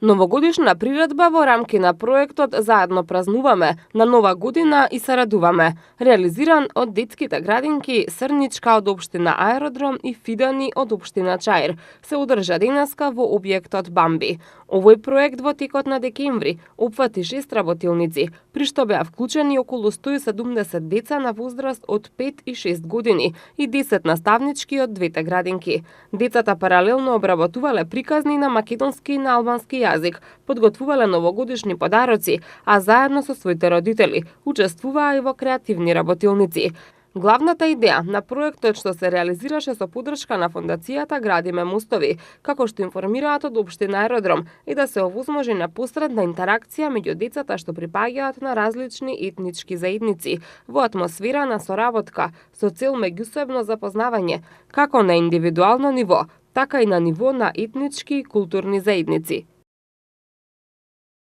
Новогодишна приредба во рамки на проектот Заедно празнуваме на Нова година и се радуваме, реализиран од детските градинки Срничка од општина Аеродром и Фидани од општина Чаир, се одржа денеска во објектот Бамби. Овој проект во текот на декември опфати 6 работилници, при што беа вклучени околу 170 деца на возраст од 5 и 6 години и 10 наставнички од двете градинки. Децата паралелно обработувале приказни на македонски и на албански јазик, подготвувале новогодишни подароци, а заедно со своите родители учествуваа и во креативни работилници. Главната идеја на проектот што се реализираше со поддршка на фондацијата Градиме мостови, како што информираат од општина Аеродром, е да се овозможи непосредна интеракција меѓу децата што припаѓаат на различни етнички заедници во атмосфера на соработка со цел меѓусебно запознавање, како на индивидуално ниво, така и на ниво на етнички и културни заедници.